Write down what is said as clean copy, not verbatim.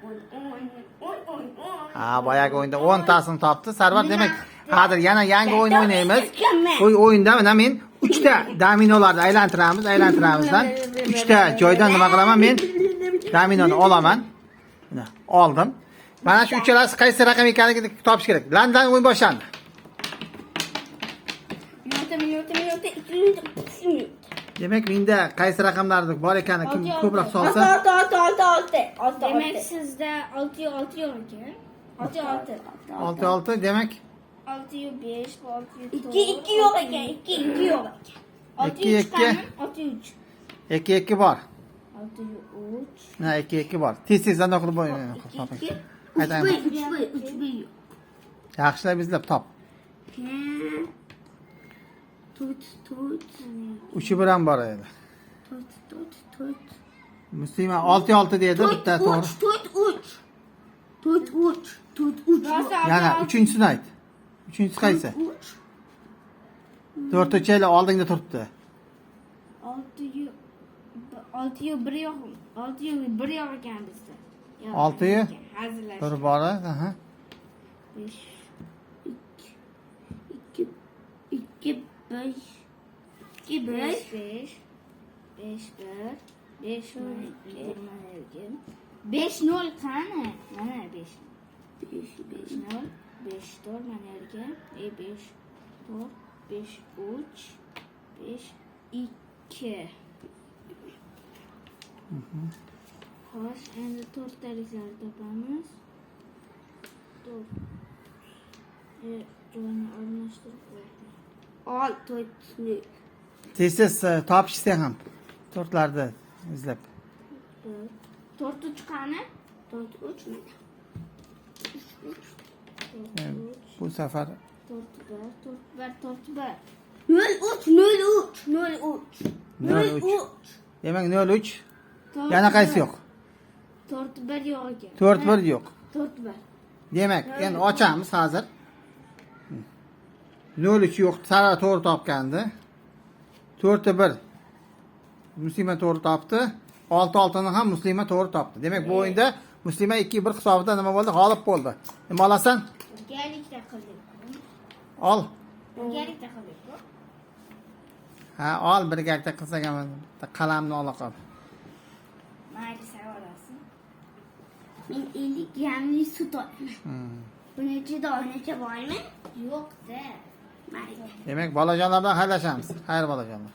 O'n, o'n, o'n, o'n, o'n. Ha, boyagi o'yinda 10 tasini topdi. Sarvar, demak, hozir yana yangi o'yin o'ynaymiz. Bu o'yinda mana men 3 ta dominolarni aylantiramiz, aylantiramizdan 3 ta joydan nima qilaman men? Dominoni olaman. Mana oldim. Mana shu uchalasi qaysi raqam ekanligini topish kerak. Landan o'yin boshlandi. Minuta, minuta, minuta, 2 minut, 3 minut. Demak, menda qaysi raqamlar bor ekani kim Olti, ko'proq olti. solsa, Olti, olti, olti, olti. Olti, Demak, olti. sizda 6 6 yo'q ekan. 6 6. 6 6 demak 6 5, 6 4. 2, 2 yo'q ekan, 2, 2 yo'q ekan. 6 Ikki, 3 ikki. qani? 6 3. 2 2 bor. 6 3. Ha, 2 2 bor. Tez tez zanda qilib o'yin 2, toping. 2. 3, Aytaymi? 1, 3, 1, 3, 1 yo'q. Yaxshilab izlab top. 4, 4, 3 bir ham bor edi. 4, 4, 4. Muslima 6 6 dedi, bitta 4, to'g'ri. 3, 4, 3. 4, 3, 4, 3. Rosa Yana uchinchisini ayt. Uchinchisi qaysi? 3. 4 uchayla oldingda turibdi. 6 6 1 yo'q. 6 1 yo'q ekan bizda. Yo'q, Olti yu? ekan. Hazillashdim. Bir bor, aha. 5 2, 2, 5. 2, 5 5. 5 5 1 5 0 5 0 qani? Mana 5 5, 5. 0 5 4 mana yerga. E 5 4 5 3 5 2. Xo'sh, endi to'rttaliklarni topamiz. To'rt. Joyini almashtirib qo'ydim. Ol, 4. Tez tez topishsa ham to'rtlarni izlab. Bir. To'rt uch qani? 4, 3 mana. 3, 3. To'rt uch, Bu safar to'rt bir, to'rt bir, to'rt bir. 0, 3, 0, 3, 0, 3. 0, 0, 3. 3. Demak 0 3. To'rt Yana qaysi bir. yo'q? To'rt bir yo'q ekan. 4 1 yo'q. To'rt bir. Demak, endi ochamiz hozir. 0 3 yo'q. Sara to'g'ri topgandi. 4 1. Muslima to'g'ri topdi. 6 6 ni ham Muslima to'g'ri topdi. Demak, bu o'yinda Muslima 2 1 hisobida nima bo'ldi? G'olib bo'ldi. Nima olasan? Birgalikda qildik. Ol. Birgalikda qildik-ku. Ha, ol, birgalikda qilsak ham bitta qalamni ola qol. Mayli, sen olasan. Men 50 grammli sut olaman. Buni ichida oynacha bormi? Yo'q-da. Mayli. Demak, bolajonlar bilan xayrlashamiz. Xayr, bolajonlar.